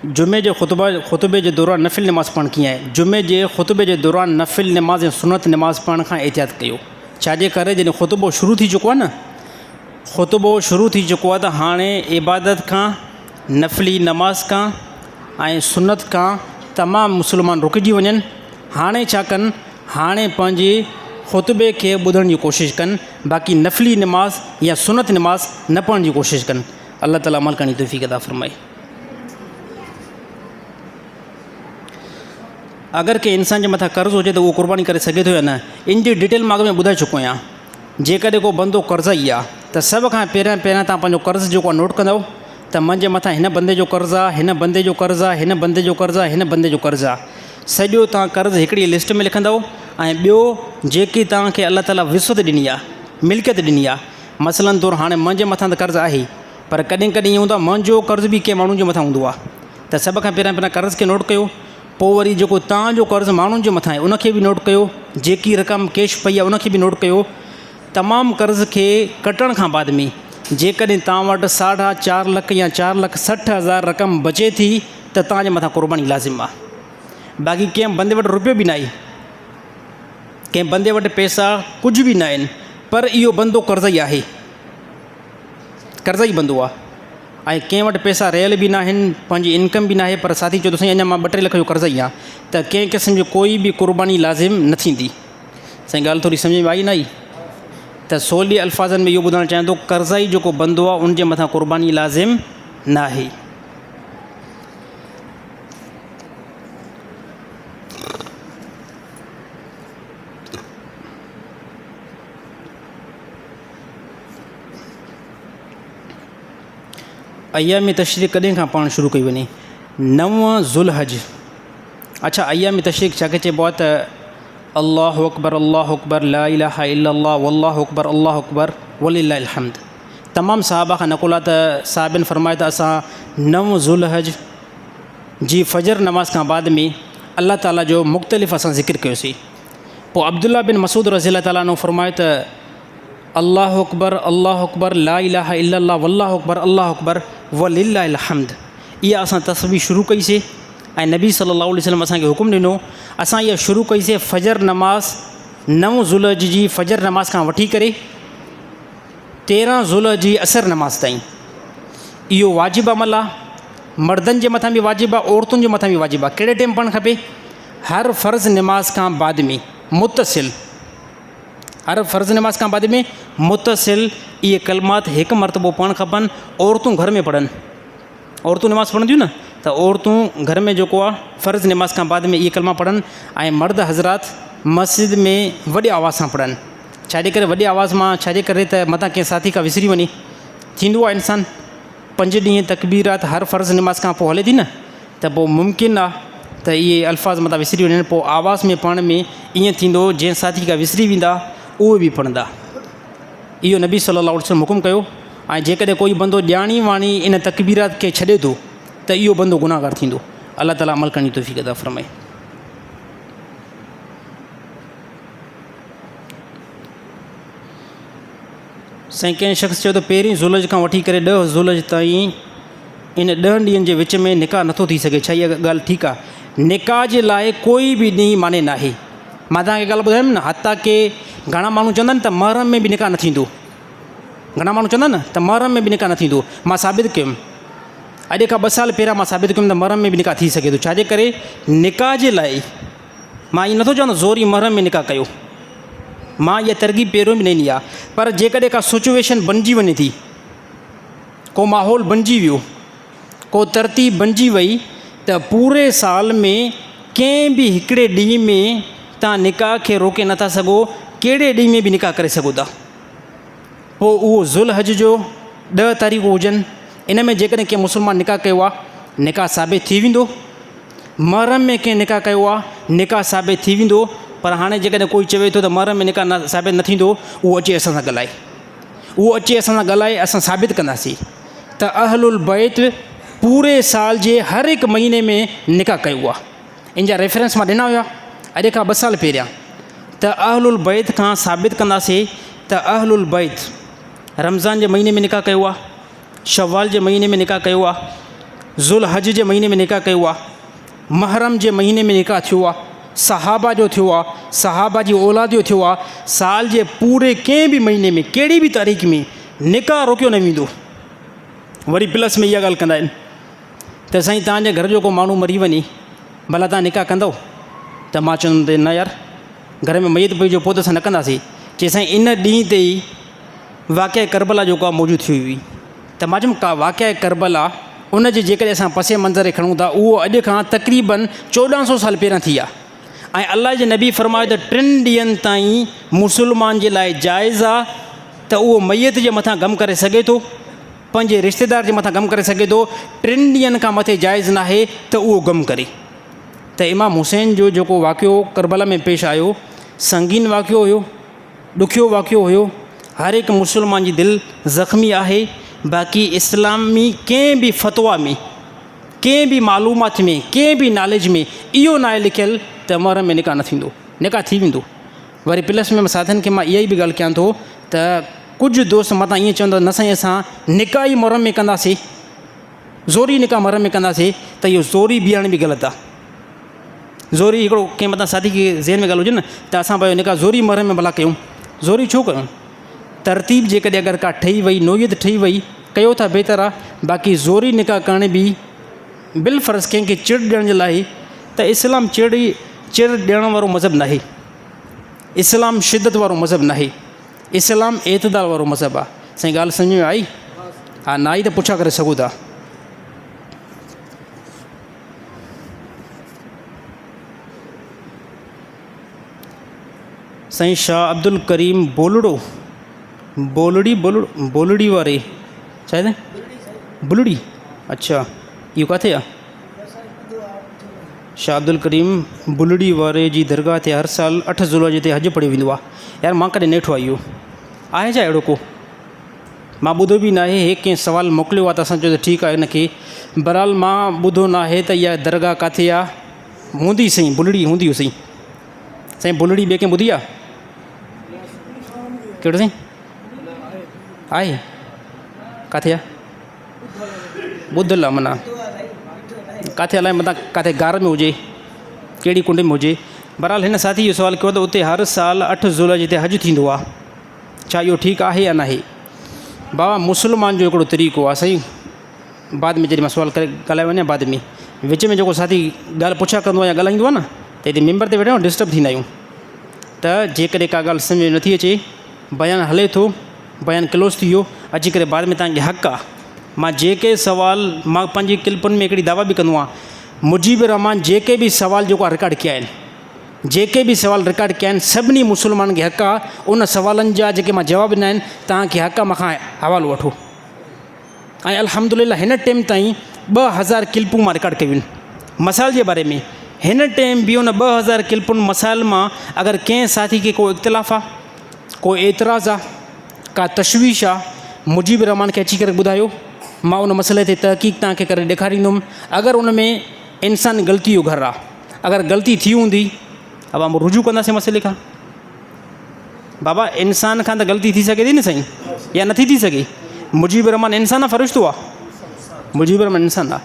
جمعي جي خطبه خطبي جي دوران نفل نماز پڙهڻ ڪيئن آهي؟ جمعي جي خطبي جي دوران نفل نماز ۽ سنت نماز پڙهڻ کان احتياط ڪيو ڇاجي ڪري جڏهن خطبو شروع ٿي چڪو آهي نه خطبو شروع ٿي چڪو آهي ته هاڻي عبادت کان نفلي نماز کان ۽ سنت کان تمام مسلمان رڪجي وڃن هاڻي ڇا ڪن هاڻي پنهنجي خطبي کي ٻڌڻ جي ڪوشش ڪن باقي نفلي نماز يا سنت نماز نه پڙهڻ جي ڪوشش ڪن الله تعالي عمل ڪرڻ جي توفيق عطا فرمائي. اگر ڪنهن انسان جي مٿان قرض هجي ته اهو قرباني ڪري سگهي ٿو يا نه ان جي ڊيٽيل مان اڳ ۾ ٻڌائي چڪو آهيان جيڪڏهن ڪو بندو قرضائي آهي ته سڀ کان پهريان پهريان تان پنهنجو قرض جيڪو آهي نوٽ ڪندو ته منهنجي مٿان هن بندي جو قرض آهي هن بندي جو قرض آهي هن بندي جو قرض آهي هن بندي جو قرض آهي سڄو تان قرض هڪڙي لسٽ ۾ لکندو ۽ ٻيو جيڪي تان کي الله تعالي وسعت ڏني آهي ملڪيت ڏني آهي مثلاً طور هاڻي منهنجي مٿان ته قرض آهي پر ڪڏهن ڪڏهن ائين هوندو آهي منهنجو قرض به ڪنهن ماڻهو جي مٿان هوندو آهي ته سڀ کان پهريان پهريان قرض کي نوٽ ڪيو پوء وري جيڪو توهان جو قرض ماڻهن جي مٿان آهي ان کي به نوٽ ڪيو جيڪي رقم ڪيش پئي آهي ان کي به نوٽ ڪيو تمام قرض کي ڪٽڻ کان بعد ۾ جيڪڏهن توهان وٽ ساڍا چار لک يا 4,60,000 رقم بچي ٿي ته توهان جي مٿان قرباني لازم آهي باقي ڪنهن بندي وٽ روپيو به ناهي ڪنهن بندي وٽ پئسا ڪجهه به ناهن پر اهو بندو قرضائي آهي قرضائي بندو آ ۽ ڪنهن وٽ پئسا رهيل به ناهن پنهنجي انڪم به ناهي پر ساٿي چوي ٿو سائين اڃا مان ٻه ٽي لک جو قرضائي آهيان ته ڪنهن قسم جي ڪوئي به قرباني لازم نه ٿيندي سائين ڳالهه ٿوري سمجهه ۾ آئي نه آئي ته سولي الفاظن ۾ اهو ٻڌائڻ چاهيان ٿو قرضائي جيڪو بندو آ ان جي مٿان قرباني لازم ناهي. ايام تشريق ڪڏهن کان پڙهڻ شروع ڪئي وڃي؟ نو ذوالحج. اڇا ايام تشريق ڇا کي چئبو آهي ته الله اڪبر الله اڪبر لا اله الا الله والله اڪبر الله اڪبر ولله الحمد. تمام صحابه کان نقل آهي ته صحابين فرمايو ته اسان نو ذوالحج جي فجر نماز کان بعد ۾ الله تعالي جو مختلف اسان ذڪر ڪيوسين. پوء عبدالله بن مسعود رضي الله تعالٰي عنه فرمايو ته الله اڪبر الله اڪبر لا اله الا الله والله اڪبر الله اڪبر ولله الحمد اها اسان تسبيح شروع ڪئي سي ۽ نبي صلي الله عليه وسلم اسان کي حڪم ڏنو اسان اها شروع ڪئي سي فجر نماز نو ذوالحج جي فجر نماز کان وٺي ڪري 13 ذوالحج جي عصر نماز تائين اهو واجب عمل آ مردن جي مٿان به واجب آ عورتن جي مٿان به واجب آ ڪهڙي ٽيم پڙهڻ کپي هر فرض نماز کان بعد ۾ متصل هر فرض نماز کان بعد ۾ متصل اهي ڪلمات هڪ مرتبو پڙهڻ کپن عورتون گهر ۾ پڙهن عورتون نماز پڙهنديون نه ته عورتون گهر ۾ جيڪو آهي فرض نماز کان بعد ۾ اهي ڪلما پڙهن ۽ مرد حضرات مسجد ۾ وڏي آواز سان پڙهن ڇاجي ڪري وڏي آواز مان ڇاجي ڪري ته متان ڪنهن ساٿي کان وسري وڃي ٿيندو آهي انسان پنج ڏينهن تڪبيرات هر فرض نماز کان پوء هلي ٿي نه ته پوء ممڪن آ ته اهي الفاظ متان وسري وڃن پوء آواز ۾ پڙهڻ ۾ ائين ٿيندو جنهن ساٿي کان وسري ويندا اهي به پڙهندا. اهو نبي صلي الله عليه وسلم حڪم ڪيو ۽ جيڪڏهن ڪوئي بندو ڄاڻي واڻي ان تڪبيرات کي ڇڏي ٿو ته اهو بندو گناهگار ٿيندو. الله تعالي عمل ڪرڻ جي توفيق عطا فرمائي. سائين ڪنهن شخص چيو ته پهرين ذوالحج کان وٺي ڪري ڏهه ذوالحج تائين ان ڏهن ڏينهن جي وچ ۾ نڪاح نٿو ٿي سگهي ڇا اها ڳالهه ٺيڪ آهي؟ نڪاح جي لاء ڪوئي به ڏينهن معني ناهي. مان توهان کي ڳالهه ٻڌايم نه حتيٰ ڪي گهڻا ماڻهو چوندا آهن ته محرم ۾ به نڪاح نه ٿيندو. گهڻا ماڻهو چوندا آهن نه ته محرم ۾ به نڪاح نه ٿيندو. مان ثابت ڪيم اڄ کان ٻه سال پهريان مان ثابت ڪيم ته محرم ۾ به نڪاح ٿي سگهي ٿو ڇاجي ڪري نڪاح جي لاء مان ائين نٿو چوان ته زوري محرم ۾ نڪاح ڪيو. مان اها ترغيب پهريون به نه ڏني آهي پر جيڪڏهن ڪا سچويشن بنجي وڃي ٿي ڪو ماحول بنجي ويو ڪو ترتيب بنجي وئي ته پوري سال ۾ ڪنهن به هڪڙي ڏينهن ۾ توهان نڪاح کي روڪي نٿا سگهو ڪهڙي ڏينهن ۾ به نڪاح ڪري سگهو ٿا پوء اهو ذوالحج جو ڏهه تاريخون هجن ان ۾ جيڪڏهن ڪنهن مسلمان نڪاح ڪيو آهي نڪاح ثابت ٿي ويندو محرم ۾ ڪنهن نڪاح ڪيو آهي نڪاح ثابت ٿي ويندو پر هاڻي جيڪڏهن ڪوئي چوي ٿو ته محرم ۾ نڪاح نه ثابت نه ٿيندو اهو اچي اسان سان ڳالهائي اهو اچي اسان سان ڳالهائي اسان ثابت ڪنداسين ته اهل البيت پوري سال جي هر هڪ مهيني ۾ نڪاح ڪيو آهي ان جا ريفرنس مان ڏنا هيا اڄ کان ٻه سال پهريان ته اهل البيت کان ثابت ڪنداسين ته اهل البيت رمضان جي مهيني ۾ نڪاح ڪيو آهي شوال جي مهيني ۾ نڪاح ڪيو آهي. ذوالحج جي مهيني ۾ نڪاح ڪيو آ، محرم جي مهيني ۾ نڪاح ٿيو آ، صحابه جو ٿيو آ، صحابه جي اولاد جو ٿيو آ، سال جي پوري ڪنهن به مهيني ۾ ڪهڙي به تاريخ ۾ نڪاح روڪيو نه ويندو. وري پلس ۾ اها ڳالهه ڪندا آهن ته سائين توهان جي گهر جو ڪو ماڻهو مري وڃي ڀلا توهان نڪاح ڪندؤ؟ ته مان چوندم ته نه يار گهر ۾ ميت پئي جو پوء ته اسان نه ڪنداسين. چي سائين ان ڏينهن تي ئي واقعه ڪربلا جيڪو آهي موجود ٿي وئي ته مان چيم ڪا واقعه ڪربلا ان جي جيڪڏهن اسان پس منظر کي کڻون ٿا اهو اڄ کان تقريبن چوڏهن سو سال پهريان ٿي آهي ۽ الله جي نبي فرمايو ته ٽن ڏينهن تائين مسلمان جي لاء جائز آهي ته اهو ميت جي مٿان غم ڪري سگهي ٿو پنهنجي رشتيدار جي مٿان غم ڪري سگهي ٿو ٽن ڏينهن کان مٿي جائز ناهي ته اهو غم ڪري ته امام حسين جو جيڪو واقعو ڪربلا ۾ پيش آيو سنگين واقعو هيو ڏکيو واقعو هيو، هر هڪ مسلمان جي دل زخمي آهي، باقي اسلامي ڪنهن به فتويٰ ۾ ڪنهن به معلومات ۾ ڪنهن به ناليج ۾ اهو ناهي لکيل ته محرم ۾ نڪاح نه ٿيندو، نڪاح ٿي ويندو. وري پلس ۾ ساٿين کي مان اها ئي به ڳالهه ڪيان ٿو ته ڪجهه دوست متان ائين چوندا نه سائين اسان نڪاح ئي محرم ۾ ڪنداسين، زوري نڪاح محرم ۾ ڪنداسين ته اهو زوري بيهارڻ به غلط آهي. زوري هڪڙو ڪنهن متان ساٿي کي ذهن ۾ ڳالهه هجي نه ته اسان پنهنجو نڪاح زوري محرم ۾ ڀلا ڪيون زوري ڇو ڪيون ترتيب جيڪڏهن اگر ڪا ٺهي وئي نوعيت ٺهي وئي ڪيو ٿا بهتر آهي باقي زوري نڪاح ڪرڻ به بالفرض ڪنهن کي چڙ ڏيڻ جي لاء ته اسلام چڙ چڙ ڏيڻ وارو مذهب ناهي اسلام شدت وارو مذهب ناهي اسلام اعتدال وارو مذهب آهي سائين ڳالهه سمجھ ۾ آئي ها نه آئي ته پڇا ڪري سگهو ٿا. سائين شاهه عبدالڪريم بولڙو بولڙي بولڙو بولڙي واري ڇا آهي بلڙي اڇا اهو ڪاٿي آهي شاهه عبدالڪريم بلڙي واري جي درگاهه تي هر سال اٺ ذوالحج تي حج پڙهيو ويندو آهي يار مان ڪڏهن نه ڏٺو آهي اهو آهي ڇا اهڙو ڪو مان ٻڌو به ناهي هي ڪنهن سوال موڪليو آهي ته اسان چيو ته ٺيڪ آهي ان کي بهرحال مان ٻڌو ناهي ته اها درگاهه ڪاٿي آهي هوندي سائين بلڙي هوندي سائين سائين بلڙي ٻئي ڪنهن ٻڌي آهي ڪهڙو سائين آهي ڪاٿي آهي ٻڌل آهي معنيٰ ڪاٿي الائي متان ڪاٿي غار ۾ هجي ڪهڙي ڪنڊ ۾ هجي بهرحال هن ساٿي اهو سوال ڪيو ته اتي هر سال اٺ ذوالحج تي حج ٿيندو آهي ڇا اهو ٺيڪ آهي يا ناهي؟ بابا مسلمان جو هڪڙو طريقو آهي سائين بعد ۾ جڏهن مان سوال ڪري ڳالهائي وڃان بعد ۾ وچ ۾ جيڪو ساٿي ڳالهه پڇا ڪندو آهي يا ڳالهائيندو آهي نه ته هتي ممبر تي ويٺا آهيون ڊسٽرب ٿيندا آهيون ته جيڪڏهن ڪا ڳالهه سمجهه ۾ نٿي اچي بيان هلي ٿو بيان ڪلوز ٿي ويو اچي ڪري بعد ۾ تهانکي حق آهي مان جيڪي سوال مان پنهنجي ڪلپن ۾ هڪڙي دعويٰ به ڪندو آهيان مجيب الرحمان جيڪي به سوال جيڪو آهي رڪارڊ ڪيا آهن جيڪي به سوال رڪارڊ ڪيا آهن سڀني مسلمانن کي حق آ ان سوالن جا جيڪي مان جواب ڏنا آهن توهان کي حق آ مان کان حوالو وٺو ۽ الحمدلله هن ٽيم تائين 2000 ڪلپون مان رڪارڊ ڪيون آهن مسائل جي باري ۾ هن ٽيم به ان 2000 ڪلپن مسائل مان اگر ڪنهن ساٿي کي ڪو اختلاف آ ڪو اعتراض آ ڪا تشويش آ مجيب الرحمان کي اچي ڪري ٻڌايو مان ان مسئلي تي تحقيق توهان کي ڪري ڏيکاريندم اگر ان ۾ انسان غلطي جو گهر آ اگر غلطي ٿي هوندي ابا رجوع ڪنداسين مسئلي کان بابا انسان کان ته غلطي ٿي سگهي ٿي نه سائين يا نٿي ٿي سگهي مجيب الرحمان انسان آ فرشتو آ مجيب الرحمان انسان آ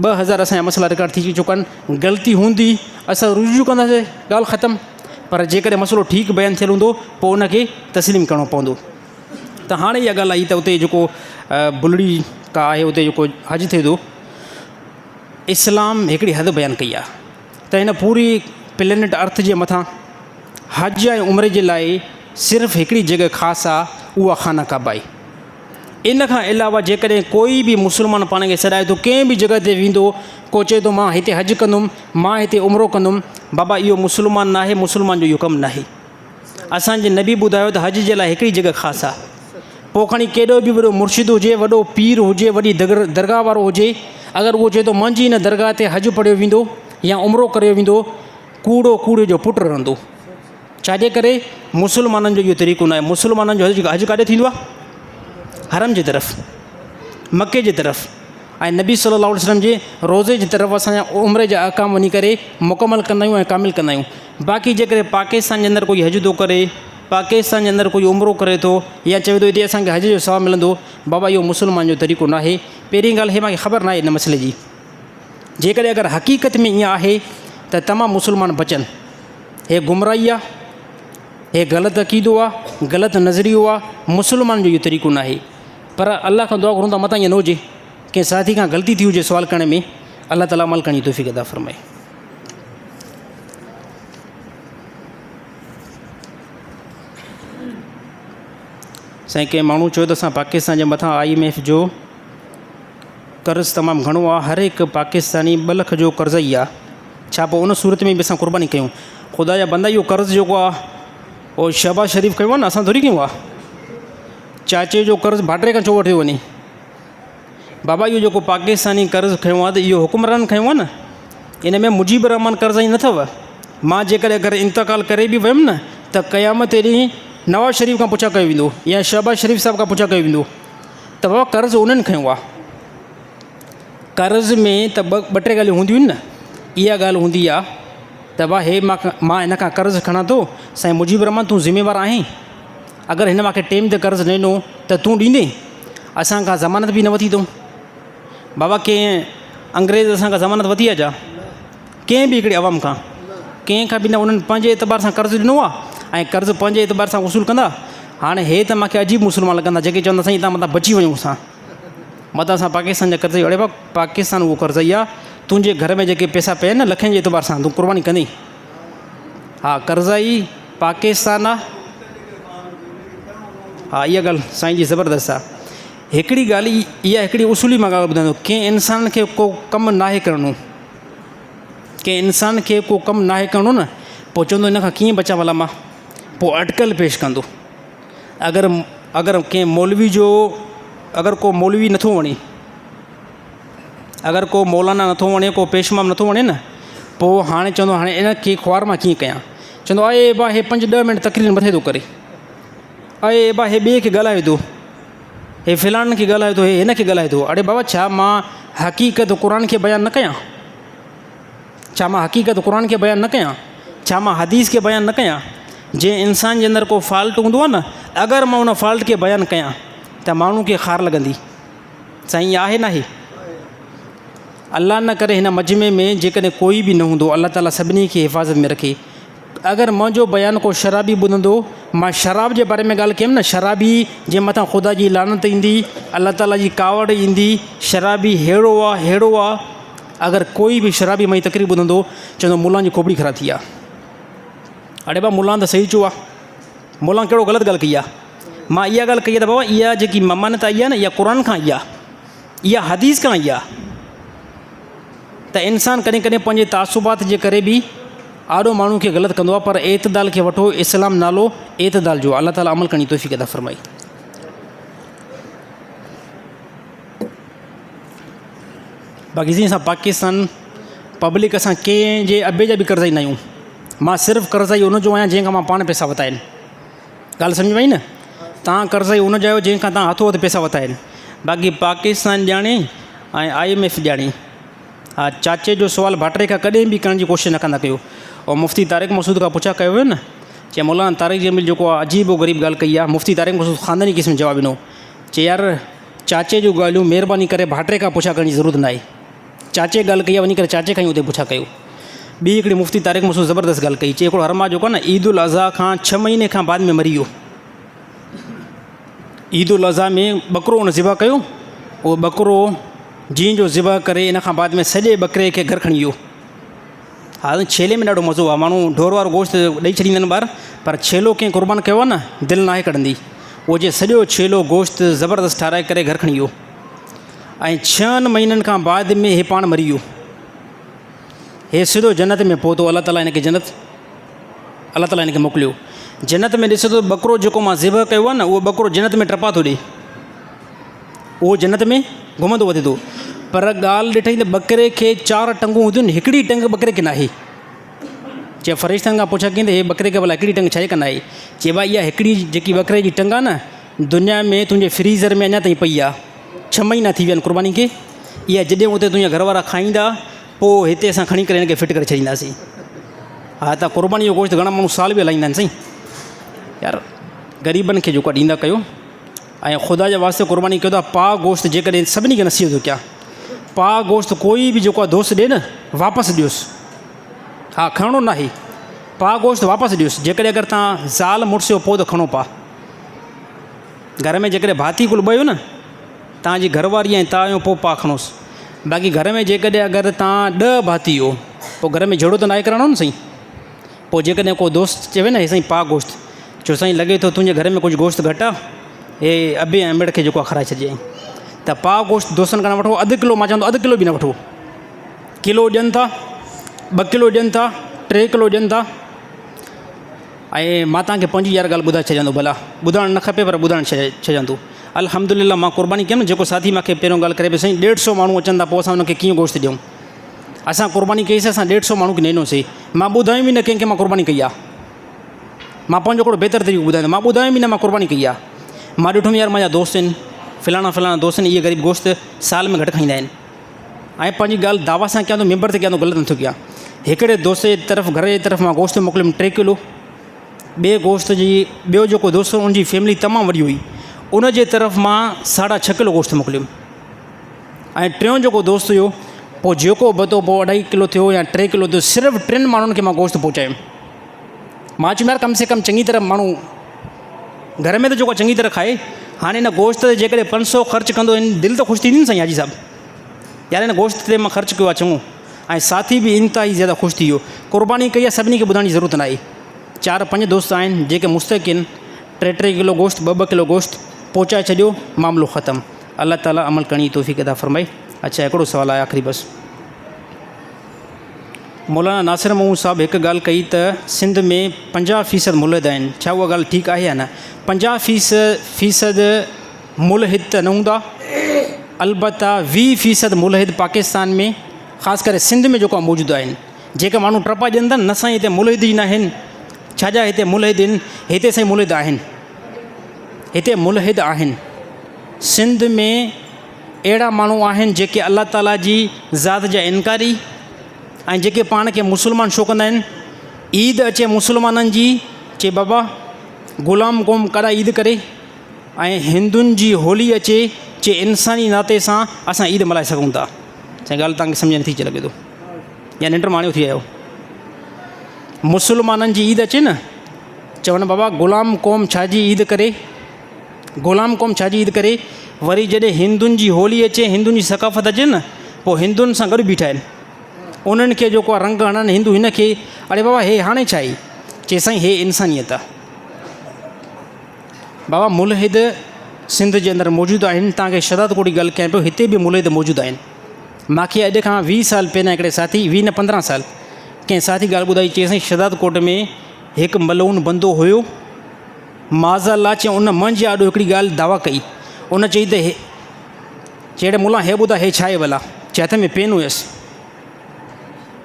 2000 اسان جا مسئلا رڪارڊ ٿي چڪا آهن غلطي هوندي اسان رجوع ڪنداسين ڳالهه ختم پر جيڪڏهن مسئلو ٺيڪ بيان ٿيل هوندو پوء ان کي تسليم ڪرڻو پوندو ته هاڻي اها ڳالهه آئي ته اتي جيڪو بلڙي کا آهي اتي جيڪو حج ٿئي ٿو اسلام هڪڙي حد بيان ڪئي آهي ته هن پوري پلينٽ ارٿ جي مٿان حج ۽ عمري جي لاء صرف هڪڙي جڳهه خاص آهي اها خانه ڪعبه آهي. ان کان علاوه جيڪڏهن ڪوئي به مسلمان پاڻ کي سڏائي ٿو ڪنهن به جڳهه تي ويندو ڪو چئي ٿو مان هتي حج ڪندم مان هتي عمرو ڪندم بابا اهو مسلمان ناهي مسلمان جو اهو ڪم ناهي. اسان جي نبي ٻڌايو ته حج جي لاء هڪڙي جڳهه خاص آهي. پوء کڻي ڪيڏو به وڏو مرشد هجي، وڏو پير هجي، وڏي درگاهه وارو هجي، اگر اهو چئي ٿو منهنجي هن درگاهه تي حج پڙهيو ويندو يا عمرو ڪريو ويندو، ڪوڙو ڪوڙي جو پٽ رهندو. ڇاجي ڪري مسلمانن جو اهو طريقو ناهي. مسلمانن جو حج ڪاڏي ٿيندو آهي؟ حرم جي طرف، مڪي جي طرف ۽ نبي صلي الله عليه وسلم جي روضي جي طرف اسان جا عمري جا احڪام وڃي ڪري مڪمل ڪندا آهيون ۽ ڪامل ڪندا آهيون. باقي جيڪڏهن پاڪستان جي اندر ڪوئي حج ٿو ڪري، پاڪستان جي اندر ڪوئي عمرو ڪري ٿو يا چوي ٿو هتي اسان کي حج جو ثواب ملندو، بابا اهو مسلمان جو طريقو ناهي. پهرين ڳالهه هي مانکي خبر ناهي ان مسئلي جي. جيڪڏهن اگر حقيقت ۾ ائين آهي ته تمام مسلمان بچن. هي گمراهي آ، هي غلط عقيدو آ، غلط نظريو آ، مسلمان جو اهو طريقو ناهي. پر الله کان دعا گهرون ٿا متان ائين نه هجي، ڪنهن ساٿي کان غلطي ٿي هجي سوال ڪرڻ ۾، الله تعالي عمل ڪرڻ جي توفيق عطا فرمائي. سائين ڪنهن ماڻهو چيو ته اسان پاڪستان جي مٿان I M F جو قرض تمام گهڻو آ هر هڪ پاڪستاني ٻه لک جو قرض ئي آ ڇا پوء ان صورت ۾ به اسان قرباني ڪيون خدا جا بندا اهو قرض جيڪو آ اهو شهباز شريف کنيو آ نه اسان ٿوري کنيو آ چاچي جو قرض ڀاٽري کان ڇو وٺيو وڃي بابا اهو جيڪو پاڪستاني قرض کنيو آهي ته اهو حڪمرانن کنيو آهي نه ان ۾ مجيب الرحمان قرض ائين نه اٿو مان جيڪڏهن اگر انتقال ڪري به ويم نه ته قيامت ڏينهن نواز شريف کان پڇا ڪيو ويندو يا شهباز شريف صاحب کان پڇا ڪيو ويندو ته بابا قرض انهن کنيو آهي قرض ۾ ته ٻه ٽي ڳالهيون هونديون آهن نه اها ڳالهه هوندي آهي ته بابا هي مان هن کان قرض کڻان ٿو سائين مجيب الرحمان تون ذميوار آهين اگر هن مانکي ٽيم تي قرض نه ڏنو ته تون ڏيندين؟ اسان کان ضمانت به نه وتي اٿئون. بابا ڪنهن انگريز اسان کان ضمانت وتي آهي ڇا؟ ڪنهن به هڪڙي عوام کان ڪنهن کان به نه انهن پنهنجي اعتبار سان قرض ڏنو آهي ۽ قرض پنهنجي اعتبار سان وصول ڪندا. هاڻي هي ته مانکي عجيب مسلمان لڳندا جيڪي چوندا سائين هتان متان بچي وڃون اسان متان اسان پاڪستان جا قرض اڙي بابا پاڪستان اهو قرض ئي آهي تنهنجي گهر ۾ جيڪي پئسا پيا آهن نه لکين جي اعتبار سان تون قرباني ڪندين. ها قرضائي پاڪستان آ. ها اها ڳالهه سائين جي زبردست آ. هڪڙي ڳالهه اها هڪڙي اصولي مان ڳالهه ٻڌايان ٿو ڪنهن انسان کي ڪو ڪم ناهي ڪرڻو ڪنهن انسان کي ڪو ڪم ناهي ڪرڻو نه پوء چوندو هن کان ڪيئن بچان ڀلا مان پوء اٽڪل پيش ڪندو اگر اگر ڪنهن مولوي جو اگر ڪو مولوي نٿو وڻي اگر ڪو مولانا نٿو وڻي ڪو پيشمام نٿو وڻي نه پوء هاڻي چوندو هاڻي ان کي خوار مان ڪيئن ڪيان چوندو اي با هي پنج ڏهه منٽ تقرير مٿي ٿو ڪري اي با هي ٻئي کي ڳالهائي ٿو هي فلاڻن کي ڳالهائي ٿو هي هن کي ڳالهائي ٿو اڙي بابا ڇا مان حقيقت قرآن کي بيان نه ڪيان ڇا مان حقيقت قرآن کي بيان نه ڪيان ڇا مان حديث کي بيان نه ڪيان جنهن انسان جي اندر ڪو فالٽ هوندو آهي نه اگر مان ان فالٽ کي بيان ڪيان ته ماڻهو کي خار لڳندي سائين ائين آهي ناهي؟ الله نه ڪري هن مجمعي ۾ جيڪڏهن ڪوئي به نه هوندو الله تعالي سڀني کي حفاظت ۾ رکي اگر منهنجو بيان ڪو شرابي ٻڌندو مان شراب جي باري ۾ ڳالهه ڪيم نه شرابي جي مٿان خدا جي لعنت ايندي الله تعالي جي ڪاوڙ ايندي شرابي ههڙو آ ههڙو آ اگر ڪوئي به شرابي منهنجي تقرير ٻڌندو چوندو ملان جي کوپڙي خراب ٿي آ اڙي با ملان ته صحيح چيو آ ملان ڪهڙو غلط ڳالهه ڪئي آ مان اها ڳالهه ڪئي آهي ته بابا اها جيڪي ممانت آئي آهي نه اها قرآن کان آئي آهي اها حديث کان آئي آهي ته انسان ڪڏهن ڪڏهن پنهنجي تعصبات جي ڪري به آڏو ماڻهو کي غلط ڪندو آهي پر اعتدال کي وٺو اسلام نالو اعتدال جو الله تعالي عمل ڪرڻ جي توفيق عطا فرمائي. باقي جيئن اسان پاڪستان پبلڪ اسان ڪنهن جي ابي جا به قرضائي نه آهيون مان صرف قرضائي ان جو آهيان جنهن کان مان پاڻ پئسا ورتا آهن. ڳالهه سمجهه ۾ آئي نه تان قرض ئي ان جا آهيو جنهن کان تان هٿو هٿ پئسا ورتا آهن باقي پاڪستان ڄاڻي ۽ I M F ڄاڻي ها چاچي جو سوال ڀاٽري کان ڪڏهن به ڪرڻ جي ڪوشش نه ڪندا ڪيو اور مفتي طارق مسعود کان پڇا ڪيو ويو نه چي مولانا طارق جميل جيڪو آهي عجيب و غريب ڳالهه ڪئي آهي مفتي طارق مسعود خانداني قسم جواب ڏنو چي يار چاچي جون ڳالهيون مهرباني ڪري ڀاٽري کان پڇا ڪرڻ جي ضرورت نه آهي چاچي ڳالهه ڪئي آهي وڃي ڪري چاچي کان ئي اتي پڇا ڪيو. ٻي هڪڙي مفتي طارق مسعود زبردست ڳالهه ڪئي چي هڪڙو هرما جيڪو آهي نه عيد الاضحيٰ کان ڇهه مهيني کان بعد ۾ مري ويو. عيد الاضحيٰ ۾ ٻڪرو ان ذبح ڪيو اهو ٻڪرو جيئن جو ذبح ڪري ان کان بعد ۾ سڄي ٻڪري کي گهر کڻي ويو. ها ڇيلي ۾ ڏاڍو مزو آهي ماڻهو ڍور وارو گوشت ڏئي ڇڏيندا آهن ٻاهر پر ڇيلو ڪنهن قربان ڪيو آهي نه دل ناهي ڪڍندي اهو جي سڄو ڇيلو گوشت زبردست ٺاراهي ڪري گهر کڻي ويو. ۽ ڇهن مهينن کان بعد ۾ هي پاڻ مري ويو. هي سڌو جنت ۾ پهتو الله تعاليٰ هن کي جنت الله تعاليٰ هن کي موڪليو. جنت ۾ ڏسي ٿو ٻڪرو جيڪو مان ذبح ڪيو آهي نه اهو ٻڪرو جنت ۾ ٽپا ٿو ڏي. اهو جنت ۾ گهمندو وڌي ٿو. پر ڳالهه ڏٺائين ته ٻڪري کي چار ٽنگون هونديون آهن هڪڙي ٽنگ ٻڪري کي ناهي. چي فرشتن کان پڇا ڪيائين ته هي ٻڪري کي ڀلا هڪڙي ٽنگ ڇا جي ڪن آهي؟ چي ڀاء اها هڪڙي جيڪي ٻڪري جي ٽنگ آهي نه دنيا ۾ تنهنجي فريزر ۾ اڃا تائين پئي آهي ڇهه مهينا ٿي ويا آهن قرباني کي اها جڏهن اتي تنهنجا گهر وارا کائيندا پوء هتي اسان کڻي ڪري هن کي فٽ ڪري ڇڏينداسين ها ته قرباني جو گوشت گهڻا ماڻهو سال به هلائيندا آهن سائين يار غريبن کي جيڪو ڏيندا ڪيو ۽ خدا جي واسطي قرباني ڪيو ٿا پاء گوشت جيڪڏهن سڀني کي نصيحت ٿو ڪيان پاء گوشت ڪوئي به جيڪو آهي دوست ڏي نه واپس ڏيوس. ها کڻڻو ناهي. پاء گوشت واپس ڏيوس. جيڪڏهن اگر تان زال مڙس جو پوء ته کڻو پاء. گهر ۾ جيڪڏهن ڀاتي ڪل ٻه آهيو نه تان جي گهر واري ۽ تان آهيو پوء پاء کڻوس. باقي گهر ۾ جيڪڏهن اگر تان ڏهه ڀاتي آهيو پوء گهر ۾ جهيڙو ته ناهي ڪرائڻو نه سائين. پوء جيڪڏهن ڪو دوست چوي نه هي سائين پاء گوشت چيو سائين لڳي ٿو تنهنجي گهر ۾ ڪجهه گوشت گهٽ آ هي ابي ۽ امڙ کي جيڪو آ کارائي ڇڏجانء ته پاء گوشت دوستن کان نه وٺو اڌ ڪلو مان چوان ٿو اڌ ڪلو به نه وٺو ڪلو ڏين ٿا ٻه ڪلو ڏين ٿا ٽي ڪلو ڏين ٿا ۽ مان توهان کي پنهنجي يار ڳالهه ٻڌائي ڇڏيان ٿو ڀلا ٻڌائڻ نه کپي پر ٻڌائڻ ڇڏيان ٿو الحمد لله مان قرباني ڪيم نه جيڪو ساٿي مون کي پهريون ڳالهه ڪري پيو سائين ڏيڍ سو ماڻهو اچن ٿا پوء اسان انهن کي ڪيئن گوشت ڏيون اسان قرباني ڪئي سي اسان ڏيڍ سو ماڻهو کي ڏنو سي مان ٻڌايم ئي نه ڪنهن کي مان قرباني ڪئي آ مان پنهنجو هڪڙو بهتر طريقو ٻڌايان ٿو مان ٻڌايم ئي نه مان قرباني ڪئي آ مان ڏٺم يار منهنجا دوست آهن فلاڻا فلاڻا دوست آهن اهي غريب گوشت سال ۾ گهٽ کائيندا آهن ۽ پنهنجي ڳالهه دعويٰ سان ڪيان ٿو ممبر تي ڪيان ٿو غلط نٿو ڪيان هڪڙي دوست جي طرف گهر جي طرف مان گوشت موڪليم ٽي ڪلو ٻئي گوشت جي ٻيو جيڪو دوست هو ان جي فيملي تمام وڏي هئي ان جي طرف مان ساڍا ڇهه ڪلو گوشت موڪليم ۽ ٽيون جيڪو دوست هيو پوء جيڪو به ٿو پوء اڍائي ڪلو ٿيو يا ٽي ڪلو ٿيو صرف ٽن ماڻهن کي مان گوشت پهچايم مان چيم يار ڪم سي ڪم چڱي طرح ماڻهو گهر ۾ ته جيڪو چڱي طرح کائي هاڻي هن گوشت تي جيڪڏهن پنج سو خرچ ڪندو هن دل ته خوش ٿيندي نه سائين حاجي صاحب يار هن گوشت تي مان خرچ ڪيو آهي چڱو ۽ ساٿي به انتهائي زياده خوش ٿي ويو قرباني ڪئي آهي سڀني کي ٻڌائڻ جي ضرورت ناهي چار پنج دوست آهن جيڪي مستحق آهن ٽي ٽي ڪلو گوشت ٻه ٻه ڪلو گوشت پهچائي ڇڏيو معاملو ختم الله تعالي عمل ڪرڻ جي توفيق عطا فرمائي. اڇا هڪڙو سوال آهي آخري بس. مولانا ناصر محمود صاحب هڪ ڳالهه ڪئي ته سنڌ ۾ 50 فيصد ملحد آهن ڇا اها ڳالهه ٺيڪ آهي يا نه 50 فيصد ملحد ته نه هوندا البته 20 فيصد ملحد پاڪستان ۾ خاص ڪري سنڌ ۾ جيڪو موجود آهن جيڪي ماڻهو ٽپا ڏين ٿا نه سائين هتي ملحد ئي نه آهن ڇا جا هتي ملحد آهن هتي سائين ملحد آهن هتي ملحد آهن. سنڌ ۾ اهڙا ماڻهو آهن جيڪي الله تعاليٰ جي ذات جا انڪاري ۽ جيڪي پاڻ کي مسلمان شو ڪندا آهن. عيد اچي مسلمانن جي چي بابا غلام قوم ڪڏا عيد ڪري ۽ هندن جي هولي اچي چي انساني ناتي سان اسان عيد ملهائي سگهون ٿا. سائين ڳالهه توهان کي سمجهه نٿي اچي لڳي ٿو يا ننڊ ماڻيو ٿي آيو. مسلمانن جي عيد اچي نه چون بابا غلام قوم ڇا جي عيد ڪري غلام قوم ڇا جي عيد ڪري وري جڏهن هندن جي هولي اچي هندن جي ثقافت اچي نه پوء هندن سان گڏ بيٺا آهن انهن کي جيڪو آهي رنگ هڻن هندو هن کي اڙي بابا هي هاڻي ڇا آهي چي سائين هي انسانيت آهي بابا ملحد سنڌ جي اندر موجود آهن تان کي شداد ڪوڙي ڳالهه ڪيان پيو هتي به ملحد موجود آهن ماکي اڄ کان ويهه سال پهريان هڪڙي ساٿي ويهه نه پندرهن سال ڪنهن ساٿي ڳالهه ٻڌائي چي سائين شداد ڪوٽ ۾ هڪ ملعون بندو هيو. معاذ الله چي ان منهنجي آڏو هڪڙي ڳالهه دعويٰ ڪئي. ان چئي ته چي اڙي ملان هي ٻڌاء هي ڇا آهي ڀلا؟ چي هٿ ۾ پين هيس.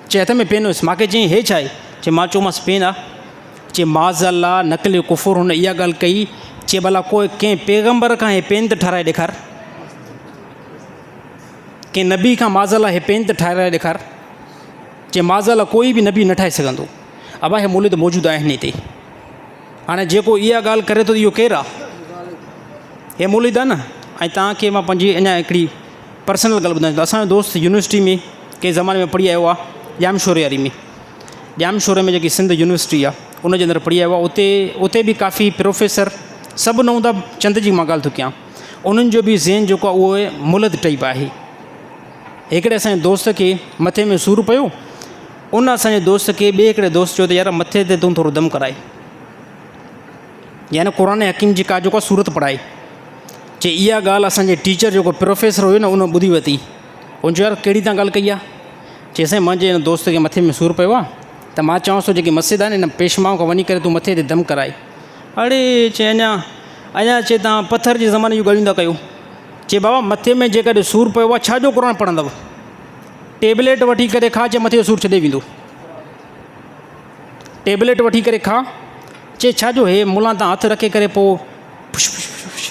چي هٿ ۾ پين هيس. ماکي چيائين هي ڇا آهي؟ چي مان چيومانس پين آ. چي معاذ الله نقل ڪفر هن اها ڳالهه ڪئي. چي ڀلا ڪو ڪنهن پيغمبر کان هي پين ته ٺهرائي ڏيکار. ڪنهن نبي کان معاذ الله هي پين ته ٺهرائي ڏيکار. چي معاذ الله ڪوئي به نبي نه ٺاهي سگهندو. ابا هي مولد موجود آهن هتي. هاڻي جيڪو اها ڳالهه ڪري ٿو اهو ڪير آ؟ هي مولد آ نه. ۽ توهان کي مان پنهنجي اڃا هڪڙي پرسنل ڳالهه ٻڌايان ٿو. اسان جو دوست يونيورسٽي ۾ ڪنهن زماني ۾ پڙهي آيو آ ڄامشوري واري ۾. ڄامشوري ۾ جيڪي سنڌ يونيورسٽي آ ان جي اندر پڙهي آيو آ. اتي اتي به ڪافي پروفيسر سڀ نه هوندا چند جي مان ڳالهه ٿو ڪيان. انهن جو به ذهن جيڪو آ اهو مولد ٽائيپ آهي. هڪڙي اسان جي دوست کي مٿي ۾ سور پيو. ان اسان جي دوست کي ٻئي هڪڙي دوست چيو ته يار مٿي تي تون ٿورو دم ڪرائي يعني قرآن حڪيم جي ڪا جيڪو سورت پڙهائي. چي اها ڳالهه اسان جي ٽيچر جيڪو پروفيسر هيو نه ان ٻڌي ورتي. ان چيو يار ڪهڙي تان ڳالهه ڪئي آهي؟ چي سائين منهنجي هن دوست کي مٿي ۾ سور پيو آهي ته مان چوانس ٿو جيڪي مسجد آهي نه هن پيشمائن کان وڃي ڪري تون مٿي تي دم ڪرائي. اڙي چي اڃا اڃا چي تان پٿر جي زماني جون ڳالهيون ٿا ڪيو. چي بابا مٿي ۾ جيڪڏهن سور پيو آهي ڇا جو قرآن پڙهندؤ؟ ٽيبليٽ وٺي ڪري کا چي مٿي جو سور ڇڏي ويندو. ٽيبليٽ وٺي ڪري کا چي ڇا جو هي ملان تان هٿ رکي ڪري پوء ڦش ڦش ڦش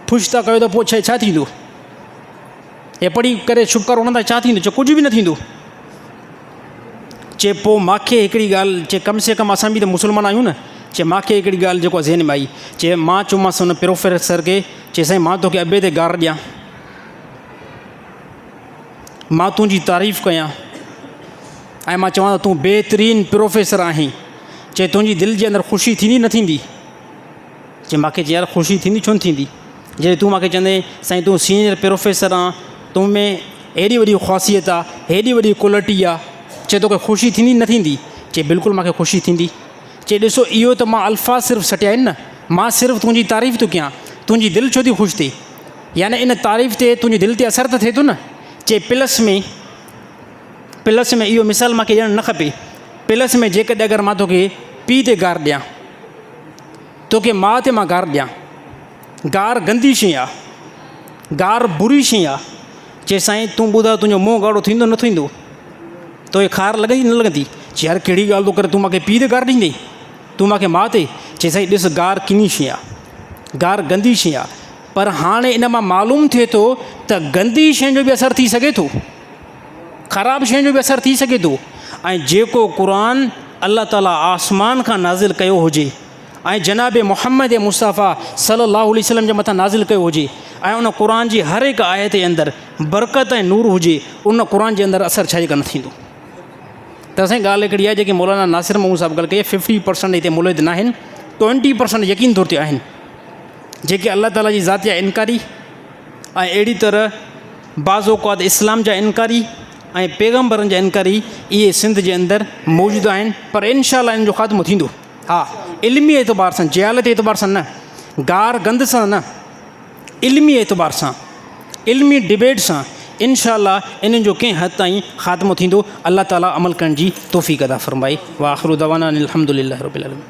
ڦش ٿا ڪيو ته پوء ڇا ڇا ٿيندو؟ هي پڙهي ڪري ڇپڪارو هڻندا ڇا ٿيندو؟ چي ڪجهه به نه ٿيندو. چي پوء ماکي هڪڙي ڳالهه چي ڪم سي ڪم اسان به ته مسلمان آهيون نه. چي ماکي هڪڙي ڳالهه جيڪو ذهن ۾ آئي چي مان چيومانس ان پروفيسر کي چي سائين مان توکي ابي تي گار ڏيان. مان تنهنجي تعريف ڪيان ۽ مان چوان ته تون بهترين پروفيسر آهين، چي تنهنجي دل جي اندر خوشي ٿيندي نه ٿيندي؟ چي مانکي چي يار خوشي ٿيندي ڇو نه ٿيندي؟ جڏهن تون مانکي چوندين سائين تون سينئر پروفيسر آن، تو ۾ هيڏي وڏي خاصيت آ، هيڏي وڏي ڪوالٽي آ، چي توکي خوشي ٿيندي نه ٿيندي؟ چي بلڪل مانکي خوشي ٿيندي. چي ڏسو اهو ته مان الفاظ صرف سٽيا آهن نه، مان صرف تنهنجي تعريف ٿو ڪيان، تنهنجي دل ڇو ٿي خوش ٿئي؟ يعني ان تعريف تي تنهنجي دل تي اثر ته ٿئي ٿو نه؟ چي پلس ۾ پلس ۾ اهو مثال مانکي ڏيڻ نه کپي، پلس ۾ جيڪڏهن اگر مان توکي پيء تي گار ڏيان، توکي ماء تي مان گار ڏيان، گار گندي شيء آ، گار بري شيء آ، چي سائين تون ٻڌاء تنهنجو منهن ڳاڙهو ٿيندو نه ٿيندو؟ توکي خار لڳندي نه لڳندي؟ چي يار ڪهڙي ڳالهه ٿو ڪرين، تون مانکي پيء تي گار ڏيندين، تون مانکي ماء تي؟ چي سائين ڏس گار ڪني شيء آ، گار گندي شيء آ، پر هاڻي ان مان معلوم ٿئي ٿو ته گندي شين جو به اثر ٿي سگهي ٿو، خراب شين جو به اثر ٿي سگهي ٿو ۽ جيڪو قرآن الله تعاليٰ آسمان کان نازل ڪيو هجي ۽ جناب محمد مصطفيٰ صلي الله عليه وسلم جي مٿان نازل ڪيو هجي ۽ ان قرآن جي هر هڪ آيت جي اندر برڪت ۽ نور هجي، ان قرآن جي اندر اثر ڇا جي ڪري نه ٿيندو؟ ته سائين ڳالهه هڪڙي آهي جيڪي مولانا ناصر محمود صاحب ڳالهه ڪئي آهي ففٽي پرسنٽ هتي ملحد ناهن، ٽوئنٽي پرسنٽ يقين طور تي آهن جيڪي الله تعاليٰ جي ذات جا انڪاري ۽ اهڙي طرح بعض اوقات اسلام جا انڪاري ۽ پيغمبرن جا انڪاري اهي سنڌ جي اندر موجود آهن پر انشاء الله ان جو خاتمو ٿيندو. ها علمي اعتبار سان، جهالت اعتبار سان نه، گار گند سان نه، علمي اعتبار سان، علمي ڊبيٽ سان انشاء الله انهن جو ڪنهن حد تائين خاتمو ٿيندو. الله تعالي عمل ڪرڻ جي توفيق عطا فرمائي. واخر دعوانا ان الحمد لله رب العالمين.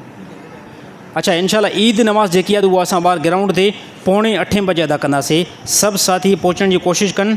اڇا انشاء الله عيد نماز جيڪي آهي اها اسان ٻاهر گرائونڊ تي پوڻي اٺين بجي ادا ڪنداسي. سڀ ساٿي پهچڻ جي ڪوشش ڪن.